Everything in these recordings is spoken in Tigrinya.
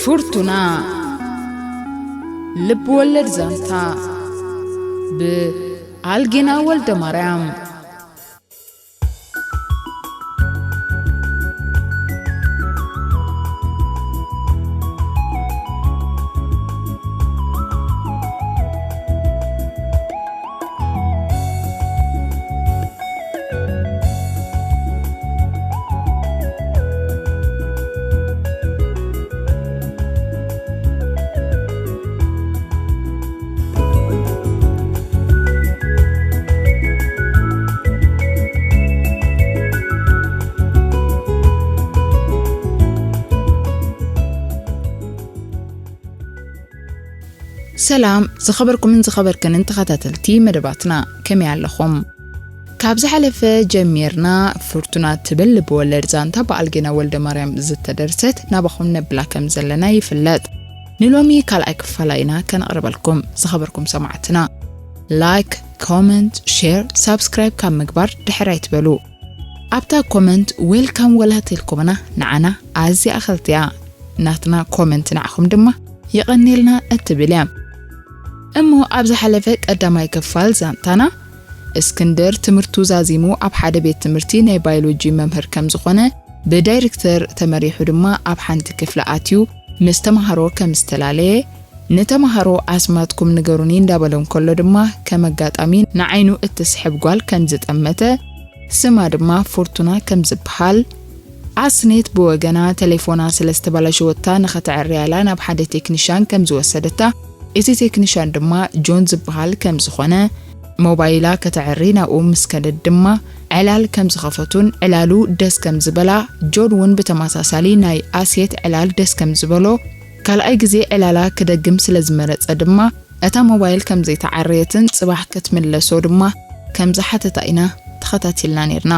ፍርቱና ልብ ወለድ ዛንታ ብኣልጌና ወልደ ማርያም። ሰላም ዝኸበርኩምን ዝኸበርክንን ተኸታተልቲ መደባትና፣ ከመይ ኣለኹም? ካብ ዝሓለፈ ጀሚርና ፍርቱና ትብል ልብወለድ ዛንታ ብኣልጌና ወልደ ማርያም ዝተደርሰት ናባኹም ነብላ ከም ዘለና ይፍለጥ። ንሎሚ ካልኣይ ክፋላ ኢና ከነቕርበልኩም። ዝኸበርኩም ሰማዕትና፣ ላይክ፣ ኮመንት፣ ሼር፣ ሳብስክራይብ ካብ ምግባር ድሕር ኣይትበሉ። ኣብታ ኮመንት ዌልካም ወላ ተልኩምና ንዓና ኣዝያ ኣኸልቲ እያ። ናትና ኮመንት ንዓኹም ድማ የቐንየልና እትብል እያ። እሞ ኣብ ዝሓለፈ ቀዳማይ ክፋል ዛንታና፣ እስክንድር ትምህርቱ ዛዚሙ ኣብ ሓደ ቤት ትምህርቲ ናይ ባዮሎጂ መምህር ከም ዝኾነ፣ ብዳይሬክተር ተመሪሑ ድማ ኣብ ሓንቲ ክፍሊ ኣትዩ ምስ ተምሃሮ ከም ዝተፈላለየ፣ ንተምሃሮ ኣስማትኩም ንገሩኒ እንዳበሎም ከሎ ድማ ከም ኣጋጣሚ ንዓይኑ እትስሕብ ጓል ከም ዝጠመተ፣ ስማ ድማ ፎርቱና ከም ዝበሃል፣ ኣስኔት ብወገና ተሌፎና ስለ ዝተበላሸወታ ንኸተዕርያላ ናብ ሓደ ቴክኒሻን ከም ዝወሰደታ፣ እቲ ቴክኒሻን ድማ ጆን ዝበሃል ከም ዝኾነ፣ ሞባይላ ከተዕሪ ናብኡ ምስ ከደት ድማ ዕላል ከም ዝኸፈቱን ዕላሉ ደስ ከም ዝበላ፣ ጆን እውን ብተመሳሳሊ ናይ ኣሴት ዕላል ደስ ከም ዝበሎ፣ ካልኣይ ግዜ ዕላላ ክደግም ስለ ዝመረጸ ድማ፣ እታ ሞባይል ከም ዘይተዓረየትን ጽባሕ ክትምለሶ ድማ ከም ዝሓተታ ኢና ተኸታቲልና ኔርና።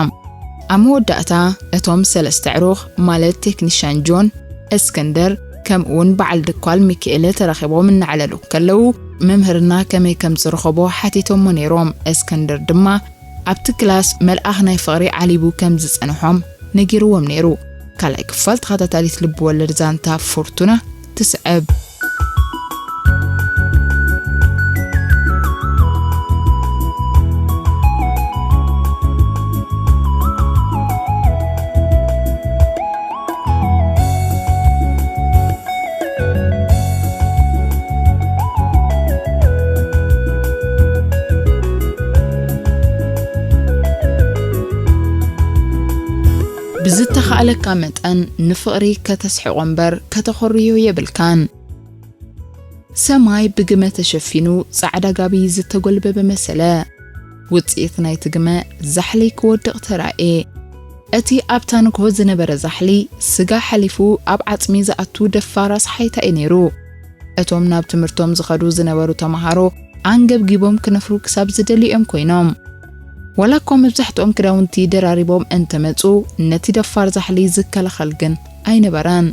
ኣብ መወዳእታ፣ እቶም ሰለስተ ዕሩኽ፣ ማለት ቴክኒሻን ጆን፣ እስክንድር፣ ከምኡውን በዓል ድኳል ሚካኤለ ተራኺቦም እናዕለሉ ከለዉ፣ መምህርና ከመይ ከም ዝረኸቦ ሓቲቶሞ ነይሮም። እስክንድር ድማ፣ ኣብቲ ክላስ መልኣኽ ናይ ፍቕሪ ዓሊቡ ከም ዝጸንሖም ነጊርዎም ነይሩ። ካልኣይ ክፋል ተኸታታሊት ልብ ወለድ ዛንታ ፎርቱና ትስዕብ። ብዝተኻእለካ መጠን ንፍቕሪ ከተስሕቖ እምበር ከተኾርዮ የብልካን። ሰማይ ብግመ ተሸፊኑ ጻዕዳ ጋቢ ዝተጎልበበ መሰለ። ውጽኢት ናይቲ ግመ ዛሕሊ ክወድቕ ተራእየ። እቲ ኣብታ ንግሆ ዝነበረ ዛሕሊ፣ ስጋ ሓሊፉ ኣብ ዓጽሚ ዝኣቱ ደፋር ኣስሓይታ እዩ ነይሩ። እቶም ናብ ትምህርቶም ዝኸዱ ዝነበሩ ተመሃሮ ኣንገብጊቦም ክነፍሩ ክሳብ ዝደልዩ እዮም ኮይኖም። ዋላ እኳ መብዛሕትኦም ክዳውንቲ ደራሪቦም እንተመጹ፣ ነቲ ደፋር ዛሕሊ ዝከላኸል ግን ኣይነበረን።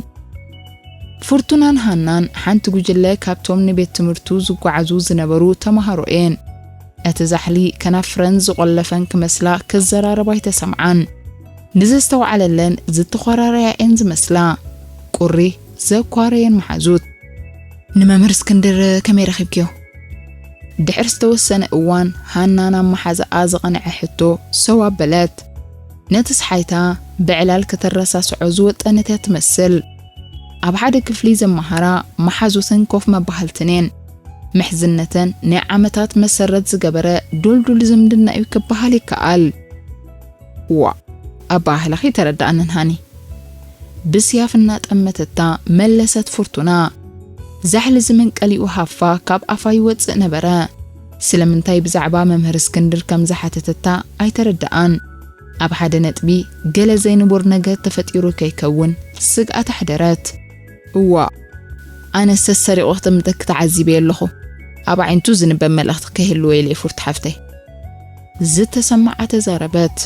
ፍርቱናን ሃናን ሓንቲ ጉጅለ ካብቶም ንቤት ትምህርቱ ዝጓዓዙ ዝነበሩ ተመሃሮ እየን። እቲ ዛሕሊ ከናፍረን ዝቖለፈን ክመስላ ክዘራረባ ኣይተሰምዓን። ንዘስተውዓለለን ዝተኾራረያ እየን ዝመስላ። ቁሪ ዘኳረየን መሓዙት። ንመምህር እስክንድር ከመይ ረኺብክዮ? ድሕሪ ዝተወሰነ እዋን ሃና ናብ መሓዛኣ ዝቐንዐ ሕቶ ሰው ኣበለት። ነቲ ስሓይታ ብዕላል ከተረሳስዖ ዝወጠነት እያ ትመስል። ኣብ ሓደ ክፍሊ ዘመሃራ መሓዙትን ኮፍ መባህልትን እየን። ምሕዝነተን ናይ ዓመታት መሰረት ዝገበረ ዱልዱል ዝምድና እዩ ክበሃል ይከኣል። ዋ፣ ኣበሃህላኺ ተረዳኣንን ሃኒ። ብስያፍ እናጠመተታ መለሰት ፍርቱና። ዛሕሊ ዝመንቀሊኡ ሃፋ ካብ ኣፋ ይወጽእ ነበረ። ስለምንታይ ብዛዕባ መምህር እስክንድር ከም ዝሓተተታ ኣይተረዳኣን። ኣብ ሓደ ነጥቢ ገለ ዘይንቡር ነገር ተፈጢሩ ከይከውን ስግኣት ኣሕደረት። እዋ፣ ኣነ ሰሰሪቑ ክጥምተኪ ተዓዚበ ኣለኹ። ኣብ ኣዒንቱ ዝንበብ መልእኽቲ ከይህልዎ ኢለ ፍርቱ ሓፍተይ። ዝተሰምዓ ተዛረበት።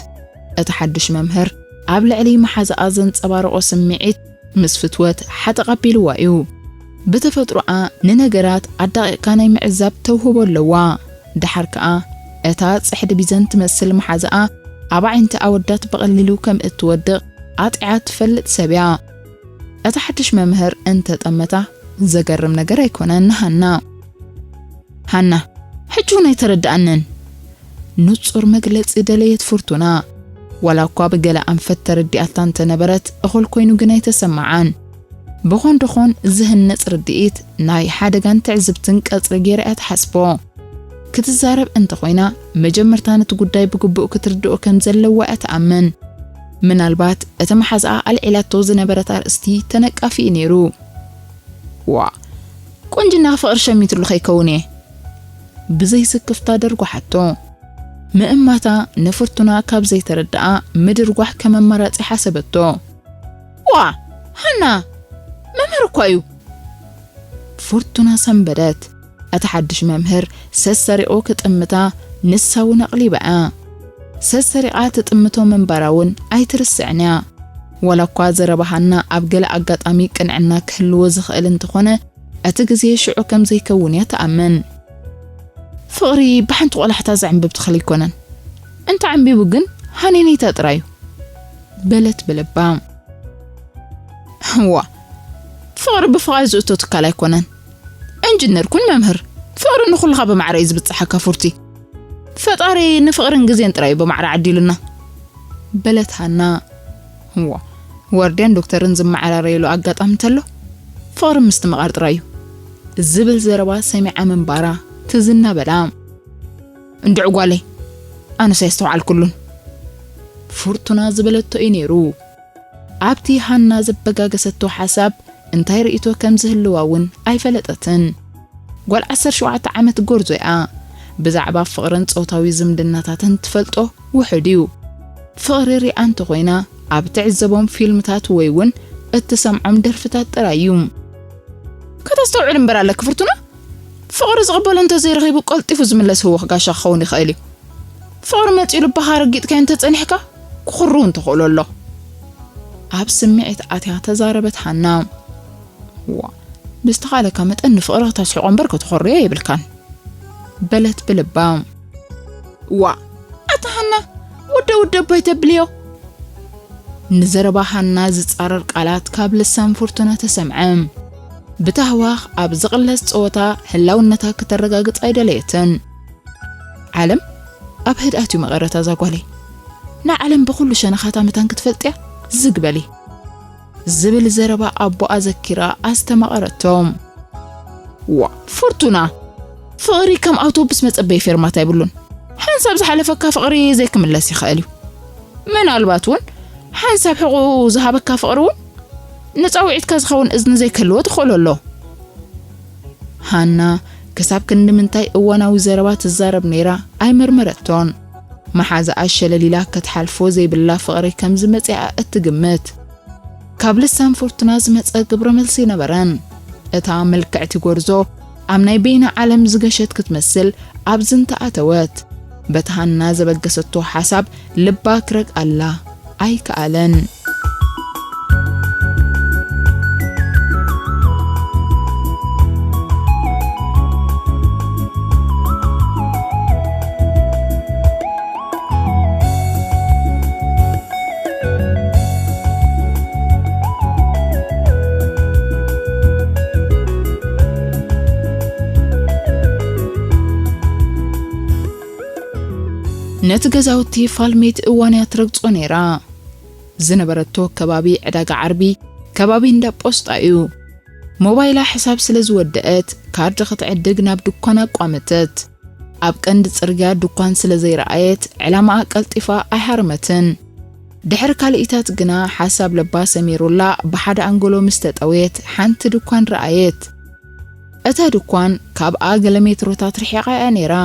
እቲ ሓድሽ መምህር ኣብ ልዕሊ መሓዛኣ ዘንጸባረቖ ስምዒት ምስ ፍትወት ሓጠቕ ኣቢልዋ እዩ። ብተፈጥሮኣ ንነገራት ኣዳቒቕካ ናይ ምዕዛብ ተውህቦ ኣለዋ። ደሓር ከኣ እታ ጽሕዲ ቢዘን ትመስል መሓዛኣ ኣብ ኣዒንቲ ኣወዳት ብቐሊሉ ከም እትወድቕ ኣጥዕያ ትፈልጥ ሰብ እያ። እቲ ሓድሽ መምህር እንተጠመታ ዘገርም ነገር ኣይኮነን ንሃና። ሃና፣ ሕጂ እውን ኣይተረድኣንን። ንጹር መግለጺ ደለየት ፍርቱና። ዋላ እኳ ብገለ ኣንፈት ተረዲኣታ እንተነበረት፣ እኹል ኮይኑ ግን ኣይተሰምዓን። ብኾን ደኾን ዝህነጽ ርድኢት ናይ ሓደጋን ትዕዝብትን ቀጽሪ ገይራ እያ ትሓስቦ። ክትዛረብ እንተኾይና፣ መጀመርታ ነቲ ጉዳይ ብግቡእ ክትርድኦ ከም ዘለዋ እያ ትኣምን። ምናልባት እቲ መሓዛኣ ኣልዒላቶ ዝነበረት ኣርእስቲ ተነቃፊ እዩ ነይሩ። "ዋ፣ ቁንጅና ፍቕሪ ሸሚትሉ ከይከውን እየ?" ብዘይ ስክፍታ ደርጓሓቶ። ምእማታ ንፍርቱና ካብ ዘይተረድኣ ምድርጓሕ ከም ኣማራጺ ሓሰበቶ። "ዋ፣ ሃና፣ መምህር እኳ እዩ!" ፍርቱና ሰንበደት። እቲ ሓድሽ መምህር ሰሰሪቑ ክጥምታ፣ ንሳ እውን ኣቕሊባ እያ። ሰሰሪቓ ትጥምቶ ምንባራ እውን ኣይትርስዕን እያ። ዋላ እኳ ዘረባ ሃና ኣብ ገለ ኣጋጣሚ ቅንዕና ክህልዎ ዝኽእል እንተኾነ፣ እቲ ግዜ ሽዑ ከም ዘይከውን እያ ትኣምን። "ፍቕሪ ብሓንቲ ቆላሕታ ዝዕንብብ ተኽሊ ኣይኮነን። እንተ ዓንቢቡ ግን ሃነይነይታ ጥራይ እዩ" በለት ብልባ። "እዋ፣ ፍቕሪ ብፍቓድ ዝእቶ ትካል ኣይኮነን። ኢንጅነር ኩን መምህር፣ ፍቕሪ ንኹልኻ ብማዕረ እዩ ዝብጽሓካ ፉርቲ። ፈጣሪ ንፍቕርን ግዜን ጥራይ እዩ ብማዕረ ዓዲሉና" በለት ሃና። "እዋ፣ ወርድያን ዶክተርን ዝመዓራረየሉ ኣጋጣሚ እንተሎ፣ ፍቕሪ ምስትምቓር ጥራይ እዩ" ዝብል ዘረባ ሰሚዓ ምንባራ ትዝና በላ። "እንድዒ ጓለይ፣ ኣነስ ኣየስተውዓልኩሉን" ፍርቱና ዝበለቶ እዩ ነይሩ። ኣብቲ ሃና ዘበጋገሰቶ ሓሳብ እንታይ ርእይቶ ከም ዝህልዋ እውን ኣይፈለጠትን። ጓል ዓሰርተ ሸውዓተ ዓመት ጎርዞ እያ። ብዛዕባ ፍቕርን ጾታዊ ዝምድናታትን ትፈልጦ ውሑድ እዩ። ፍቕሪ ሪኣ እንተኾይና፣ ኣብ ትዕዘቦም ፊልምታት ወይ እውን እትሰምዖም ደርፍታት ጥራይ እዩ። "ከተስተውዕል እምበር ኣለኪ ፍርቱና። ፍቕሪ ዝቕበሎ እንተዘይረኺቡ ቀልጢፉ ዝምለስ ህወኽ ጋሻ ክኸውን ይኽእል እዩ። ፍቕሪ መጺኡ ልብኻ ረጊጥካዮ እንተጸኒሕካ ክኹርው እንተኽእሎ ኣሎ" ኣብ ስምዒት ኣትያ ተዛረበት ሃና። "ዋ፣ ብዝተኻእለካ መጠን ንፍቕሪ ከተስሕቖ እምበር ከተኾርዮ የብልካን" በለት ብልባ። "ዋ፣ ኣታ ሃና፣ ውደ ውደ እባ ኣይተብልዮ!" ንዘረባ ሃና ዝጻረር ቃላት ካብ ልሳን ፍርቱና ተሰምዐ። ብታህዋኽ ኣብ ዝቕለስ ጸወታ ህላውነታ ክተረጋግጽ ኣይደለየትን። "ዓለም ኣብ ህድኣት እዩ መቐረታ እዛ ጓለይ። ንዓለም ብኹሉ ሸነኻታ መታን ክትፈልጥያ ዝግ በሊ" ዝብል ዘረባ ኣቦኣ ዘኪራ ኣስተማቐረቶ። "ዋ፣ ፍርቱና፣ ፍቕሪ ከም ኣውቶቡስ መጸበዪ ፌርማታ የብሉን። ሓንሳብ ዝሓለፈካ ፍቕሪ ዘይክምለስ ይኽእል እዩ። ምናልባት እውን ሓንሳብ ሕቑኡ ዝሃበካ ፍቕሪ እውን ንጻውዒትካ ዝኸውን እዝኒ ዘይክህልዎ ተኽእሎ ኣሎ።" ሃና ክሳብ ክንዲ ምንታይ እዋናዊ ዘረባ ትዛረብ ነይራ ኣይመርመረቶን። መሓዛኣ ሸለሊላ ክትሓልፎ ዘይብላ ፍቕሪ ከም ዝመጽኣ እትግምት። ካብ ልሳን ፍርቱና ዝመጸ ግብረ መልሲ ነበረን። እታ ምልክዕቲ ጎርዞ ኣብ ናይ በይና ዓለም ዝገሸት ክትመስል ኣብዚ እንተኣተወት፣ በቲ ሃና ዘበገሰቶ ሓሳብ ልባ ክረግኣላ ኣይከኣለን። ነቲ ገዛውቲ ፋልሜት እዋን እያ ትረግጾ ነይራ። ዝነበረቶ ከባቢ ዕዳጋ ዓርቢ፣ ከባቢ እንዳ ጶስጣ እዩ። ሞባይላ ሕሳብ ስለ ዝወደአት፣ ካርድ ክትዕድግ ናብ ድኳን ኣቋመተት። ኣብ ቀንዲ ጽርግያ ድኳን ስለ ዘይረኣየት፣ ዕላማኣ ቀልጢፋ ኣይሃረመትን። ድሕሪ ካልኢታት ግና ሓሳብ ልባ ሰሚሩላ ብሓደ ኣንጎሎ ምስ ተጠውየት፣ ሓንቲ ድኳን ረኣየት። እታ ድኳን ካብኣ ገለ ሜትሮታት ርሒቓ እያ ነይራ።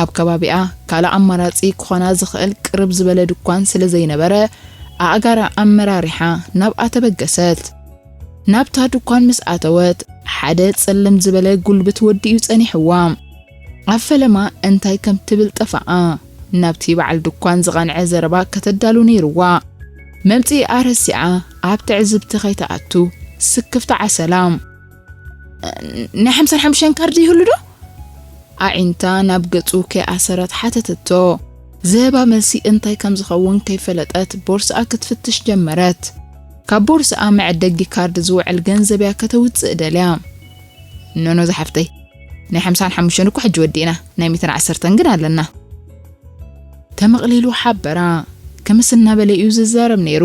ኣብ ከባቢኣ ካልእ ኣማራጺ ክኾና ዝኽእል ቅርብ ዝበለ ድኳን ስለ ዘይነበረ፣ ኣእጋራ ኣመራሪሓ ናብኣ ተበገሰት። ናብታ ድኳን ምስ ኣተወት፣ ሓደ ጽልም ዝበለ ጉልብት ወዲ እዩ ጸኒሕዋ። ኣብ ፈለማ እንታይ ከም ትብል ጠፋኣ። ናብቲ በዓል ድኳን ዝቐንዐ ዘረባ ከተዳሉ ነይርዋ። መምጽኢኣ ረሲዓ ኣብ ትዕዝብቲ ከይትኣቱ ስክፍታ ዓሰላ። "ናይ ሓምሳን ሓሙሽተን ካርድ ይህሉ ዶ?" ኣዒንታ ናብ ገጹ ከይኣሰረት ሓተተቶ። ዝህባ መልሲ እንታይ ከም ዝኸውን ከይፈለጠት ቦርስኣ ክትፍትሽ ጀመረት። ካብ ቦርስኣ መዐደጊ ካርድ ዝውዕል ገንዘብ እያ ከተውጽእ ደልያ። ኖኖ ዝሓፍተይ፣ ናይ ሓምሳን ሓሙሽተን እኮ ሕጂ ወዲእና፣ ናይ ሚእትን ዓሰርተን ግን ኣለና። ተመቕሊሉ ሓበራ። ክምስ እናበለ እዩ ዝዛረብ ነይሩ።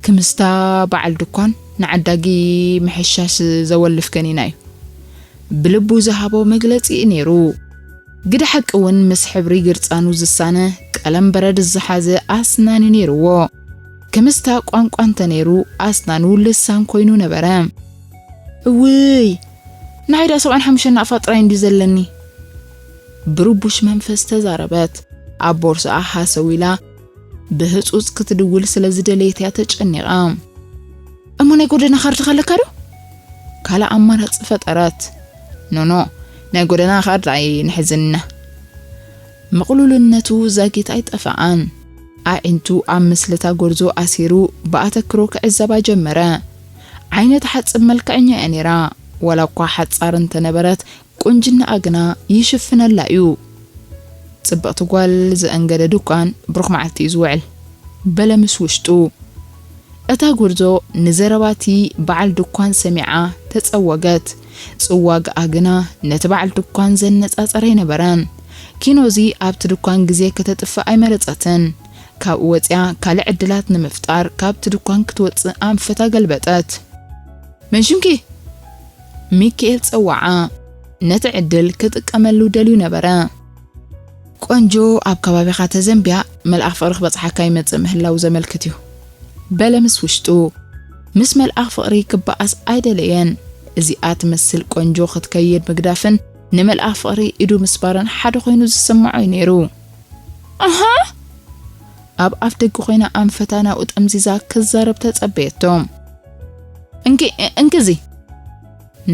ክምስታ በዓል ድኳን ንዓዳጊ ምሕሻሽ ዘወልፍ ከኒና እዩ። ብልቡ ዝሃቦ መግለጺ እዩ ነይሩ። ግደ ሓቂ እውን ምስ ሕብሪ ግርጻኑ ዝሳነ ቀለም በረድ ዝሓዘ ኣስናን እዩ ነይርዎ። ክምስታ ቋንቋ እንተ ነይሩ ኣስናኑ ልሳን ኮይኑ ነበረ። እውይ፣ ንዓይ ደኣ ሰብዓን ሓሙሽተን ናቕፋ ጥራይ እንድዩ ዘለኒ። ብርቡሽ መንፈስ ተዛረበት። ኣብ ቦርስኣ ሃሰው ኢላ ብህጹጽ ክትድውል ስለ ዝደለየት እያ ተጨኒቓ። እሞ ናይ ጎደና ካርድኻ ኣለካ ዶ? ካልእ ኣማራጺ ፈጠረት። ኖኖ፣ ናይ ጎደና ካርድ ኣይንሕዝን ኢና። ምቕሉልነቱ ዛጊት ኣይጠፍኣን። ኣዒንቱ ኣብ ምስልታ ጎርዞ ኣሲሩ ብኣተክሮ ክዕዘባ ጀመረ። ዓይነት ሓጽብ መልክዐኛ እያ ነይራ። ዋላ እኳ ሓጻር እንተነበረት፣ ቁንጅናኣ ግና ይሽፍነላ እዩ። ጽብቕቲ ጓል ዘእንገደ ድኳን ብሩኽ መዓልቲ እዩ ዝውዕል፣ በለ ምስ ውሽጡ። እታ ጎርዞ ንዘረባቲ በዓል ድኳን ሰሚዓ ተጸወገት። ጽዋግኣ ግና ነቲ በዓል ድኳን ዘነጻጸረ ኣይነበረን። ኪኖዚ ኣብቲ ድኳን ግዜ ከተጥፍእ ኣይመረጸትን። ካብኡ ወጺኣ ካልእ ዕድላት ንምፍጣር ካብቲ ድኳን ክትወጽእ ኣንፈታ ገልበጠት። መን ሽምኪ? ሚኪኤል ጸዋዓ። ነቲ ዕድል ክጥቀመሉ ደልዩ ነበረ። ቆንጆ ኣብ ከባቢኻ ተዘንብያ መልኣኽ ፍቕሪ ክበጽሓካ ይመጽእ ምህላው ዘመልክት እዩ፣ በለ ምስ ውሽጡ። ምስ መልኣኽ ፍቕሪ ክበኣስ ኣይደለየን። እዚኣ ትመስል ቆንጆ ክትከይድ ምግዳፍን ንመልኣኽ ፍቕሪ ኢዱ ምስባርን ሓደ ኮይኑ ዝስምዖ እዩ ነይሩ። ኣሃ! ኣብ ኣፍ ደገ ኮይና ኣንፈታ ናብኡ ጠምዚዛ ክዛረብ ተጸበየቶ። እንኪ፣ እንኪ እዚ።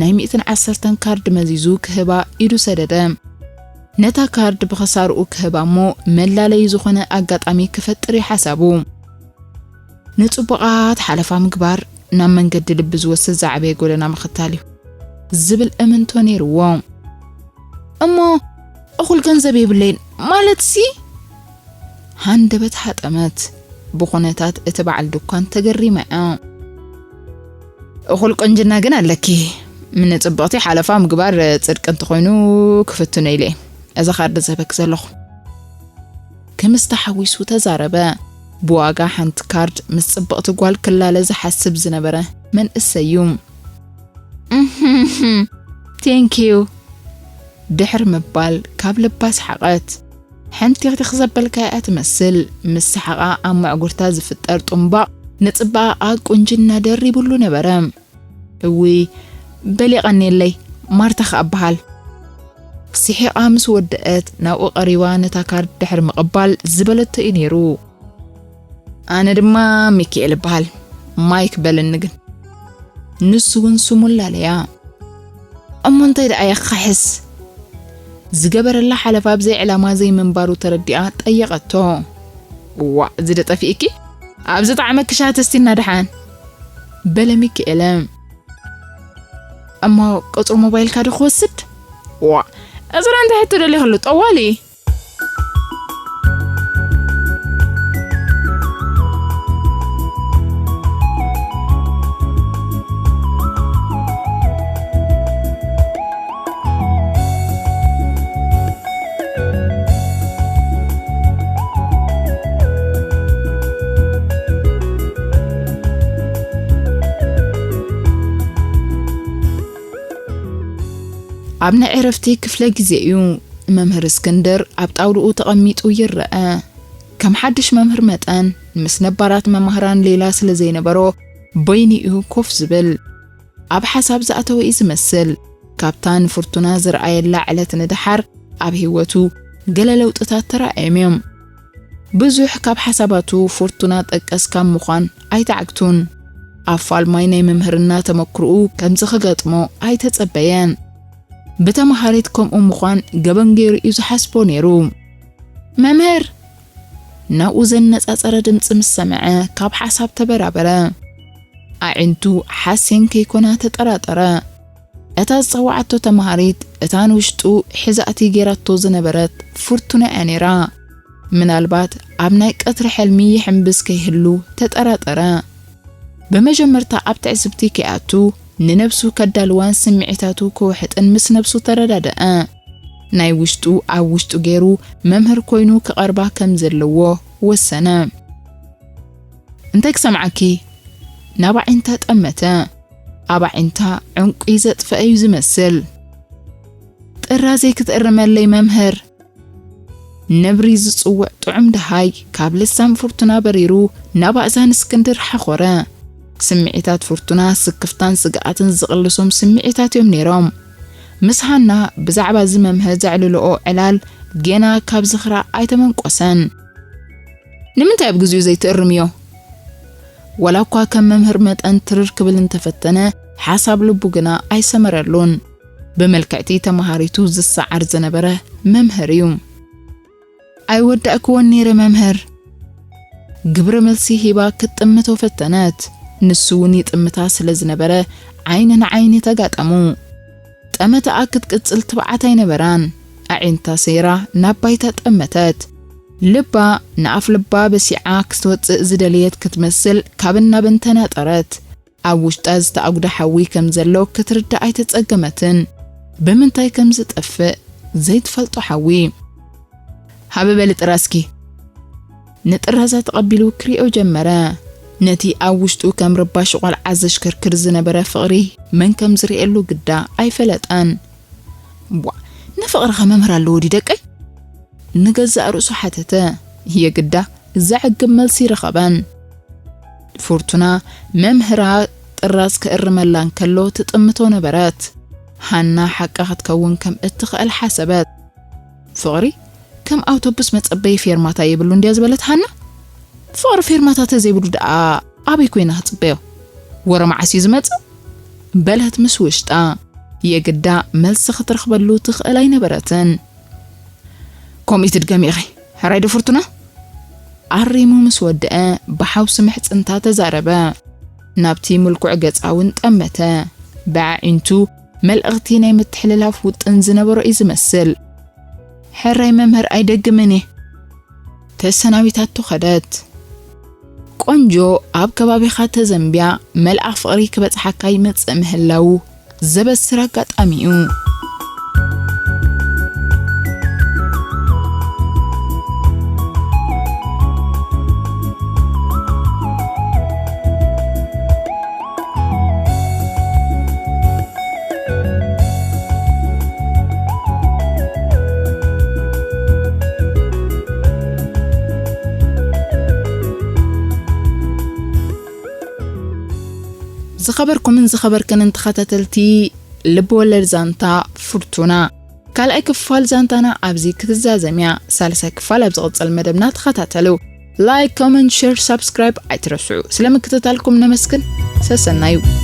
ናይ ሚእትን ዓሰርተን ካርድ መዚዙ ክህባ ኢዱ ሰደደ። ነታ ካርድ ብኸሳርኡ ክህባ እሞ መላለዪ ዝኾነ ኣጋጣሚ ክፈጥር እዩ ሓሳቡ። ንጽቡቓት ሓለፋ ምግባር ናብ መንገዲ ልቢ ዝወስድ ዝዓበየ ጎደና ምኽታል እዩ ዝብል እምንቶ ነይርዎ። እሞ እኹል ገንዘብ የብለይን ማለትሲ? ሃንደበት ሃጠመት። ብኹነታት እቲ በዓል ድኳን ተገሪማ እያ። እኹል ቁንጅና ግን ኣለኪ። ንጽብቕቲ ሓለፋ ምግባር ጽድቂ እንተኾይኑ ክፍትኖ ኢለ እየ እዛ ካርድ ዝህበኪ ዘለኹ። ክምስ ተሓጒሱ ተዛረበ። ብዋጋ ሓንቲ ካርድ ምስ ጽብቕቲ ጓል ክላለ ዝሓስብ ዝነበረ መንእሰይ እዩ። እህህም፣ ቴንኪዩ ድሕሪ ምባል ካብ ልባ ሰሓቐት። ሕንቲኽቲኽ ዘበልካ እያ ትመስል። ምስ ሰሓቓ ኣብ መዕጉርታ ዝፍጠር ጥምባቕ ንጽባቐኣ ቁንጅና ደሪቡሉ ነበረ። እውይ፣ በል የቐንየለይ፣ ማርታ ኸኣ እበሃል። ስሒቓ ምስ ወደአት ናብኡ ቀሪባ ነታ ካርድ ድሕሪ ምቕባል ዝበለቶ እዩ ነይሩ። ኣነ ድማ ሚኪኤል እበሃል፣ ማይክ በልኒ ግን። ንሱ እውን ስሙ ላለያ። እሞ እንታይ ደኣ የኻሕስ? ዝገበረላ ሓለፋ ብዘይ ዕላማ ዘይምንባሩ ተረዲኣ ጠየቐቶ። እዋእ፣ እዚ ዶ ጠፊእኪ? ኣብዚ ጣዕመኪ ሻሂ ተስቲና ደሓን። በለ ሚኪኤለ። እሞ ቁጽሪ ሞባይልካ ዶ ክወስድ? ዋእ፣ እዚ ዶ እንታይ ሕቶ ደሊኽሉ? ጠዋሊ። ኣብ ናይ ዕረፍቲ ክፍለ ግዜ እዩ። መምህር እስክንድር ኣብ ጣውልኡ ተቐሚጡ ይረአ። ከም ሓድሽ መምህር መጠን፣ ምስ ነባራት መማህራን ሌላ ስለ ዘይነበሮ፣ በይኑ እዩ ኮፍ ዝብል። ኣብ ሓሳብ ዝኣተወ እዩ ዝመስል። ካብታ ንፍርቱና ዝረኣየላ ዕለት ንደሓር፣ ኣብ ህይወቱ ገለ ለውጥታት ተራእዮም እዮም። ብዙሕ ካብ ሓሳባቱ ፍርቱና ጠቀስ ካብ ምዃን ኣይተዓግቱን። ኣብ ፋልማይ ናይ መምህርና ተመክሮኡ ከምዚ ክገጥሞ ኣይተጸበየን። ብተምሃሪት ከምኡ ምዃን ገበን ገይሩ እዩ ዝሓስቦ ነይሩ። "መምህር!" ናብኡ ዘነጻጸረ ድምጺ ምስ ሰምዐ ካብ ሓሳብ ተበራበረ። ኣዒንቱ ሓሴን ከይኮና ተጠራጠረ። እታ ዝጸዋዓቶ ተምሃሪት እታ ንውሽጡ ሒዛቲ ጌራቶ ዝነበረት ፍርቱና እያ ነይራ። ምናልባት ኣብ ናይ ቀትሪ ሕልሚ ይሕምብስ ከይህሉ ተጠራጠረ። ብመጀመርታ ኣብ ትዕዝብቲ ከይኣቱ፣ ንነብሱ ከዳልዋን ስምዒታቱ ክውሕጥን ምስ ነብሱ ተረዳደኣ። ናይ ውሽጡ ኣብ ውሽጡ ገይሩ መምህር ኮይኑ ክቐርባ ከም ዘለዎ ወሰነ። "እንታይ ክሰምዓኪ?" ናብ ኣዒንታ ጠመተ። ኣብ ኣዒንታ ዕንቁ ዘጥፈአ እዩ ዝመስል። "ጥራዘይ ክትእርመለይ መምህር?" ነብሪ ዝጽውዕ ጥዑም ደሃይ ካብ ልሳን ፍርቱና በሪሩ ናብ ኣእዛን እስክንድር ሓኾረ። ስምዒታት ፍርቱና ስክፍታን ስግኣትን ዝቕልሶም ስምዒታት እዮም ነይሮም። ምስ ሃና ብዛዕባ እዚ መምህር ዘዕልልኦ ዕላል ገና ካብ ዝኽራ ኣይተመንቆሰን። "ንምንታይ ኣብ ግዜኡ ዘይትእርምዮ?" ዋላ እኳ ከም መምህር መጠን ትርር ክብል እንተፈተነ፣ ሓሳብ ልቡ ግና ኣይሰመረሉን። ብመልክዕቲ ተመሃሪቱ ዝሰዓር ዝነበረ መምህር እዩ። "ኣይወዳእክዎን ነይረ መምህር።" ግብረ መልሲ ሂባ ክትጥምቶ ፈተነት። ንሱ እውን ይጥምታ ስለ ዝነበረ ዓይኒ ንዓይኒ ተጋጠሙ። ጠመተኣ ክትቅጽል ትብዓት ኣይነበራን። ኣዒንታ ሰይራ ናብ ባይታ ጠመተት። ልባ ንኣፍ ልባ በሲዓ ክትወጽእ ዝደለየት ክትመስል ካብን ናብን ተናጠረት። ኣብ ውሽጣ ዝተኣጉደ ሓዊ ከም ዘሎ ክትርዳእ ኣይተጸገመትን። ብምንታይ ከም ዝጠፍእ ዘይትፈልጦ ሓዊ። "ሃቢ በሊ ጥራዝኪ።" ንጥራዛ ተቐቢሉ ክሪኦ ጀመረ። ነቲ ኣብ ውሽጡ ከም ረባሺ ቆልዓ ዘሽከርክር ዝነበረ ፍቕሪ መን ከም ዝርእየሉ ግዳ ኣይፈለጠን። "ቧ፣ ንፍቕሪ ከ መምህር ኣለዎ ድዩ ደቀይ?" ንገዛእ ርእሱ ሓተተ። የግዳ ዘዕግብ መልሲ ረኸበን። ፍርቱና መምህራ ጥራዝ ክእርመላ እንከሎ ትጥምቶ ነበረት። ሃና ሓቃ ክትከውን ከም እትኽእል ሓሰበት። "ፍቕሪ ከም ኣውቶቡስ መጸበዪ ፌርማታ የብሉን ድያ ዝበለት ሃና? ፍቕሪ ፌርማታ ተዘይብሉ ደኣ ኣበይ ኮይና ክጽበዮ? ወረ መዓስ እዩ ዝመጽእ?" በለት ምስ ውሽጣ። የግዳ መልሲ ክትረኽበሉ ትኽእል ኣይነበረትን። "ከምኡ ትድገሚ ኢኺ፣ ሕራይ ዶ ፍርቱና?" ኣሪሙ ምስ ወደአ ብሓውሲ ምሕጽንታ ተዛረበ። ናብቲ ምልኩዕ ገጻ እውን ጠመተ። ብኣዒንቱ መልእኽቲ ናይ ምትሕልላፍ ውጥን ዝነበሮ እዩ ዝመስል። "ሕራይ መምህር ኣይደግምን እየ።" ተሰናቢታቶ ኸደት። ቆንጆ ኣብ ከባቢኻ ተዘንብያ መልኣኽ ፍቕሪ ክበጽሓካ ይመጽእ ምህላዉ ዘበስር ኣጋጣሚ እዩ። ዝኸበርኩምን ዝኸበርክንን ተኸታተልቲ ልብ ወለድ ዛንታ ፍርቱና፣ ካልኣይ ክፋል ዛንታና ኣብዚ ክትዛዘም እያ። ሳልሳይ ክፋል ኣብ ዝቕጽል መደብና ተኸታተሉ። ላይክ፣ ኮመንት፣ ሼር፣ ሳብስክራይብ ኣይትረስዑ። ስለ ምክትታልኩም ነመስግን። ሰሰናዩ።